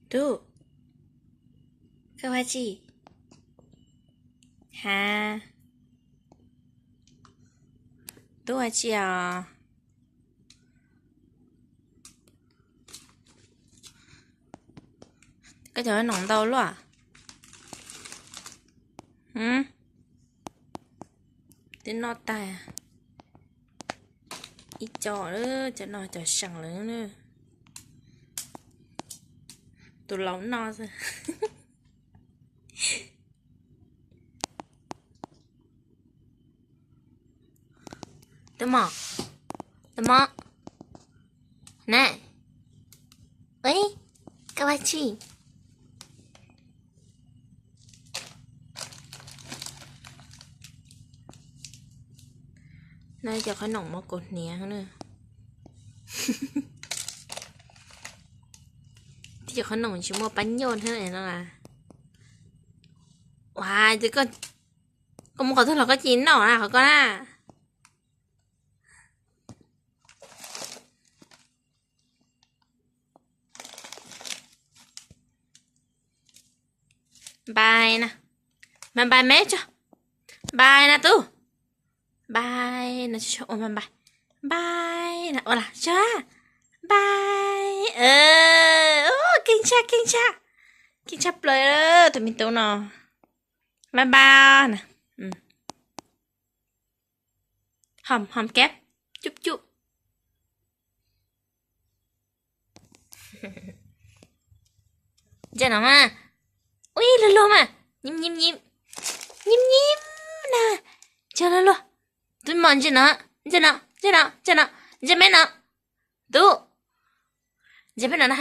Tub, koj ua tsi? Ha, tub ua tsi os? Koj cov noom ntau luaj. Twb noj tag ib co, cov no cov seem lawm. Tus laus noj xwb. Tus mom, tus mom, na, ua, koj ua tsi? No cov qhob noom mov kaus hniav na. Tib cov qhob noom tsis muaj pab nyoj thiab no. Ua, koj mus qhov twg los koj cia li noj na qhov ko na. Npai na, npai npai me tso. Npai na tub. Npai na, ua npai npai. Npai na, ua las tso. Npai. Keej tshaj, keej tshaj, keej tshaj plaws tus me tub no. Npai npai na. Hom hom kab, cub cub. Ntsia no mas. Ui, luag luag mas. Nyim nyim nyim. Nyim nyim na. Ntsia luag luag. Tub mom ntsia no, ntsia no, ntsia no, ntsia no, ntsia me no. Tub, ntsia me no na.